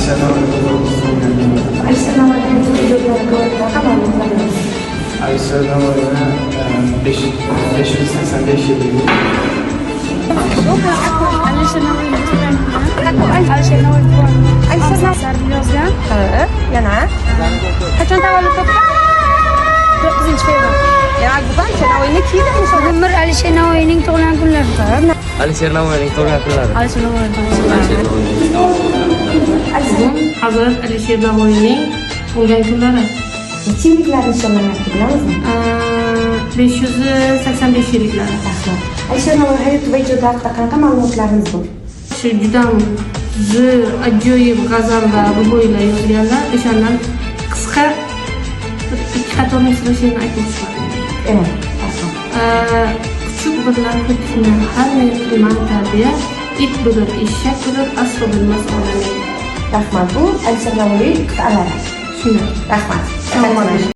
Alisher Navoiy tug'ilgan kunlari. Alisher Navoiyning ijodlari qanaqa ma'lumotlarimiz? Alisher Navoiyni 585 yilligi. Alisher Navoiyning tug'ilgan kuni. Alisher Navoiy Alisher Navoiy asarni yozgan. Ha, yana qachon tavallud topgan? 9 fevral. Demak, bu Alisher Navoiy nechi yilda inshaalloh? Bugun Alisher Navoiyning tug'ilgan kunlari. Alisher Navoiyning tug'ilgan kunlari. Alisher Navoiy. Alisher Hazrat Alisher Navoiyning tug'ilgan kunlari. Nechi yilliklari nishonlanyapti, bilamizmi? 585 yilliklari. Rahmat. Alisher Navoiy hayoti va ijodi haqida qanaqa ma'lumotlarimiz bor? Shu juda zo'r, ajoyib g'azallar, ruboiylar yozganlar. O'shandan qisqa bir ikki qator misra she'rni aytib o'tishman. Evet, rahmat. Kuchuk birlan hukmni har ne qilman tarbiya, it bilir, eshak bilir, aslo bilmas odamiy. Rahmat. Bu Alisher Navoiy qit'alari. Shunday. Rahmat. Salomat.